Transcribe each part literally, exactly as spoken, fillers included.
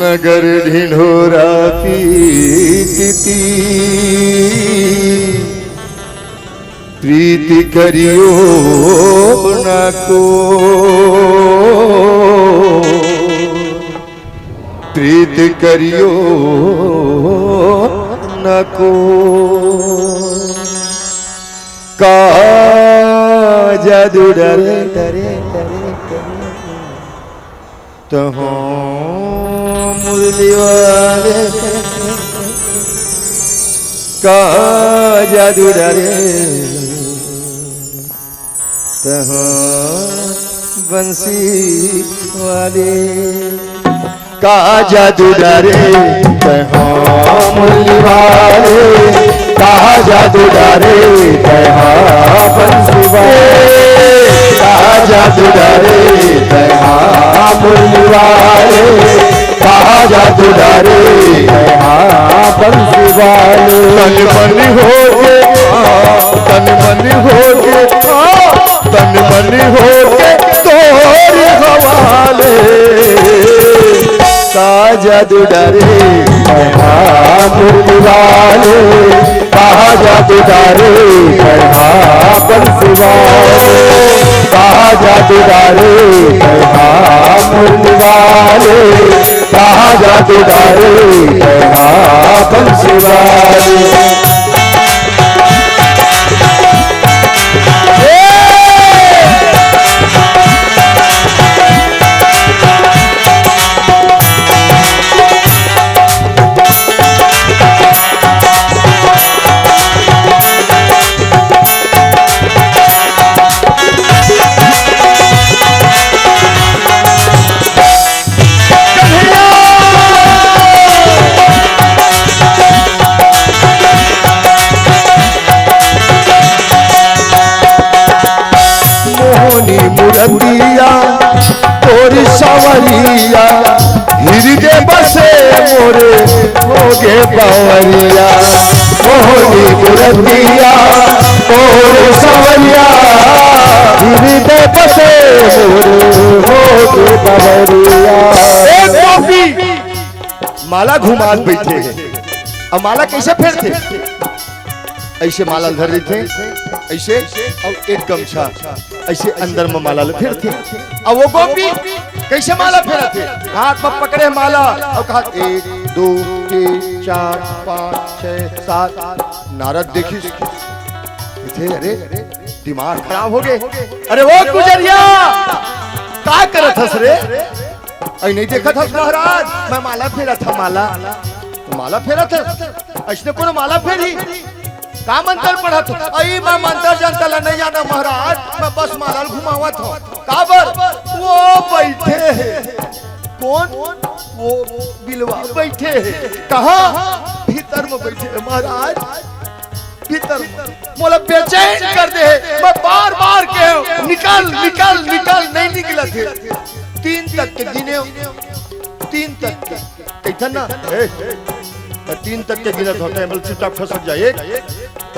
नगर ढिंढोरा पीति, प्रीति करियो नको, प्रीति करियो नको। का जादू डारे, डारे, डारे, डारे। तहाँ मुरली वाले, का जादू डारे, तहाँ बंसी वाले। का जादू डारे, तहाँ मुरली वाले, का जादू डारे, तहाँ बंसी वाले। का जादू डारे, तहाँ मुरली वाले, का जादू डारे, तहाँ बंसी वाले। तन मन हो गे, तन मन हो गे, तन मन हो गे तोर हवाले। का जादू डारे, कहाँ मुरली वाले, कहाँ जादू डारे, कहाँ बंसी वाले, कहाँ जादू डारे, कहाँ मुरली वाले, कहाँ जादू डारे, कहाँ बंसी वाले। मोहनी मुरतिया तोरी सावरिया, हृदय बसे मोरे होगे बावरिया। मोहनी मुरतिया तोरी सावरिया, हृदय बसे मोरे होगे बावरिया। ए गोपी, माला घुमात बैठे हे। अब माला कैसे फेरथे? ऐसे माला धर लेथे, ऐसे, अउ एक गमछा ऐसे अंदर में माला ल फेरथे। अब वो गोपी कैसे माला फेरथे? हाथ में पकड़े माला अउ कहा, "एक, दो, तीन, चार, पाँच, छह, सात।" नारद देखिस, कथे, "अरे, दिमाग खराब हो गे। अरे वो गुजरिया, का करत हस रे?" "अई नहीं देखत हस महाराज, मैं माला फेरत हंव, माला।" "माला फेरत हस? अइसने कोनो माला फेरही? का मंतर पढ़त हस?" "अई मैं मंतर जंतर ला नहीं जानंव महाराज, मैं बस माला ल घुमावत हंव।" "काबर?" "वो बइठे हे।" "कोन?" "वो बिलवा बइठे हे।" "कहाँ?" "भीतर में बइठे हे महाराज।" भीतर मोला बेचैन कर दे हे। मैं बार-बार कहेंव, "निकल, निकल, निकल," नहीं निकलत हे। तीन तक के गिनेंव, तीन तक के। कहिथन ना, ए, मैं तीन तक के गिनत हंव, तैं चुपचाप खसक जा। एक,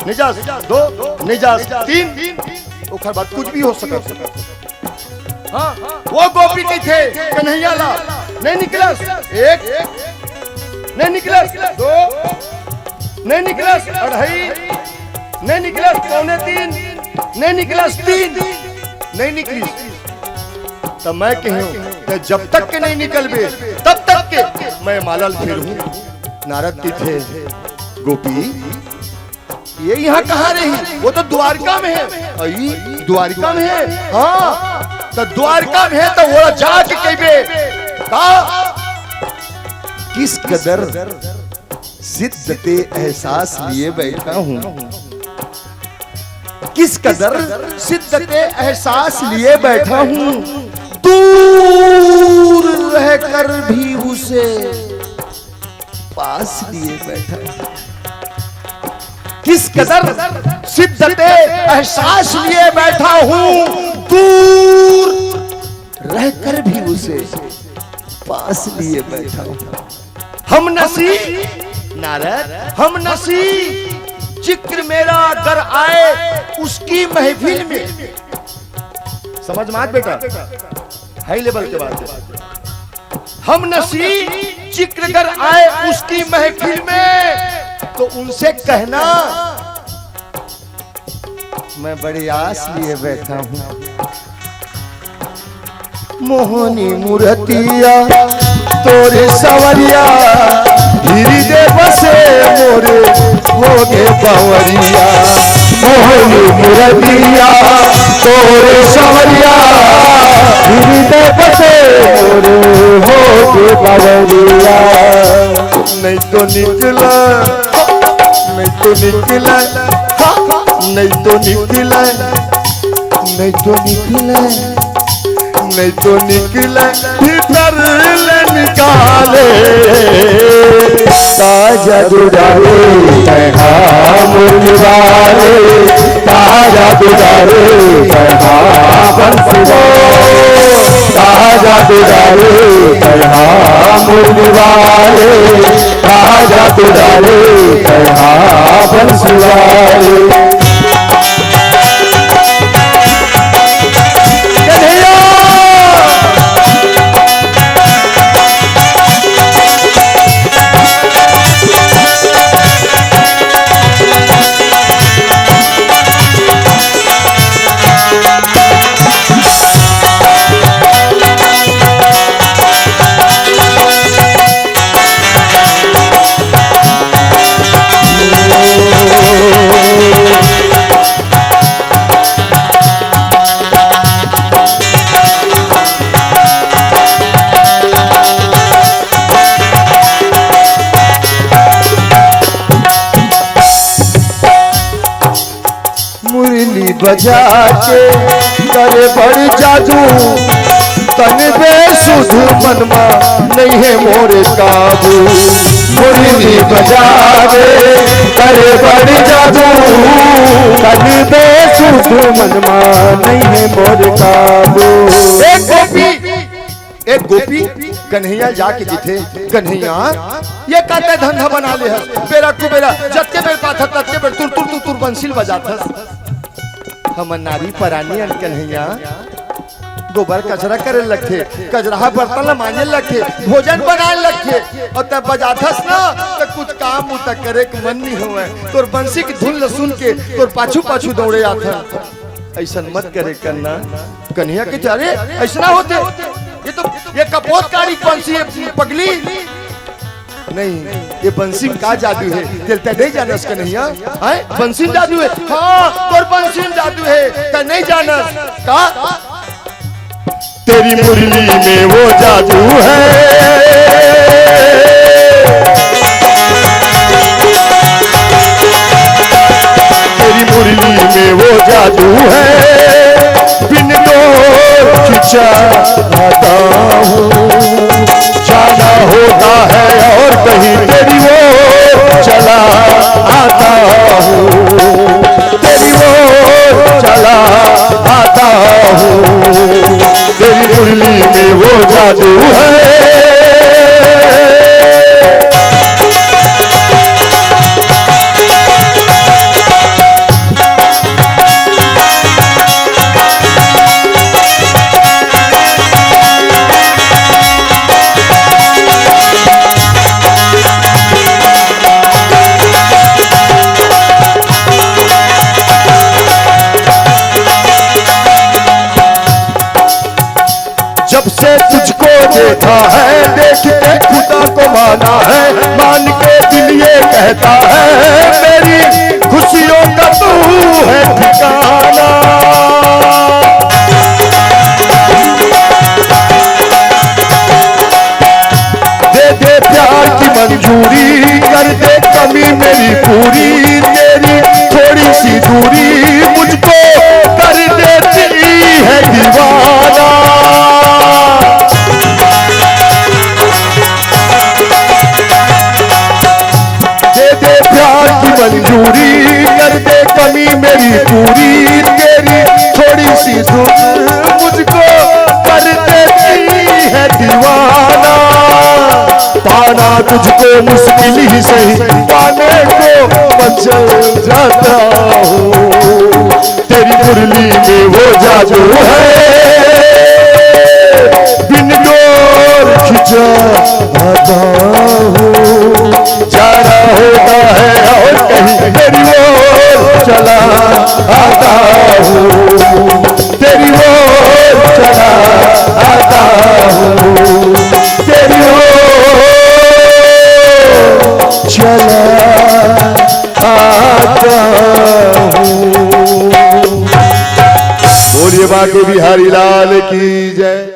नहीं जास, दो, नहीं जास, तीन, ओकर बाद कुछ भी हो सकत हे। हाँ, वो गोपी कहिथे कन्हैया ला, नहीं निकलस, एक, नहीं निकलस, दो, नहीं निकलस, अढ़ाई, नहीं निकलस, पौने तीन, नहीं निकलस, तीन, नहीं निकलिस। त मैं कहेंव, त जब तक के नहीं निकलबे, तब तक के मैं माला ल फेरहूं। नारद कहिथे, गोपी, ये यहाँ कहाँ रही? वो तो द्वारिका में हे। अई, द्वारिका में हे? हाँ। त द्वारिका में हे त वो जाके कहिबे। का? किस कदर सिद्ध ते एहसास लिए बैठा हूँ, किस कदर सिद्ध ते एहसास लिए बैठा हूँ, दूर रहकर भी उसे पास लिए बैठा हूँ। किस कदर सिद्ध ते एहसास लिए बैठा हूँ, दूर रहकर भी उसे पास लिए बैठा हूँ। हमनसीब, नारद, हमनसीब, जिक्र मेरा अगर आए उसकी महफिल में। समझ में आत बेटा? हाई लेवल के बात हे। हमनसीब, जिक्र कर आए उसकी महफिल में, तो उनसे कहना, मैं बड़ी आस लिए बैठा हूँ। मोहनी मूरतिया तोरे सवरिया, हृदय बसे मोरे होगे बावरिया। मोहनी मूरतिया तोरे सवरिया, हृदय बसे मोरे होगे बावरिया। नहीं तो निकला, नहीं तो निकला, हाँ, नहीं तो निकला, नहीं तो निकला, नहीं तो निकले भीतर ले निकाले। ताजा दुलारे पैहा मुरली वाले, ताजा दुलारे पैहा बंसुआ, ताजा दुलारे पैहा मुरली वाले, ताजा दुलारे पैहा बंसुआ। मुरली बजा के करे बड़ जादू, तन बेसुध मन मा नहीं है मोर काबू। मुरली बजा के करे बड़ जादू, तन बेसुध मन मा नहीं है मोर काबू। एक गोपी, एक गोपी कन्हैया जाके जिथे, कन्हैया, ये का तैं धंधा बना ले हस? बेरा कुबेरा जतके बेर पाथस ततके बेर तुर तुर तुर तुर बंसी ल बजाथस। हमन नारी परानी अन कन्हैया, गोबर कचरा करे लगथे, कचरा बर्तन ल मांजे लगथे, भोजन बनाए लगथे, अउ तैं बजाथस ना, त कुछ काम बुता करे के मन नहीं होवय। तोर बंसी के धुन ल सुन के तोर पाछू पाछू दौड़े आथन। अइसन मत करे कन्हैया। कन्हैया कहिथे, अरे, अइसना होथे? ये तो, ये कपोत काड़ी बंसी हे पगली। नहीं, ये बंसी में का जादू हे? तेला तैं नहीं जानस कन्हैया? हैं? बंसी में जादू हे? हाँ, तोर बंसी में जादू हे, तैं नहीं जानस का? तेरी मुरली में वो जादू है, तेरी मुरली में वो जादू है, बिन डोर खिंचा आता हूँ। जाना होता है और कहीं तेरी ओर चला आता हूँ, तेरी ओर चला आता हूँ। तेरी मुरली में वो जादू है। जब से तुझको देखा है, देख के खुदा को माना है, मान के दिल ये कहता है, मेरी खुशियों का तू है ठिकाना। दे दे प्यार की मंजूरी, कर दे कमी मेरी पूरी, तेरी थोड़ी सी दूरी मुझको कर देती है दीवाना। दे दे प्यार की मंजूरी, कर दे कमी मेरी पूरी, तेरी थोड़ी सी दूर मुझको कर देती है दीवाना। पाना तुझको मुश्किल ही सही, पाने को मचल जाता हूँ। तेरी मुरली में वो जादू है, बिन डोर खिंचा आता होता है और कहीं तेरी ओर चला आता हूँ, तेरी ओर चला आता हूँ, तेरी ओर चला आता हूँ। बोलिए बांके बिहारी लाल की जय।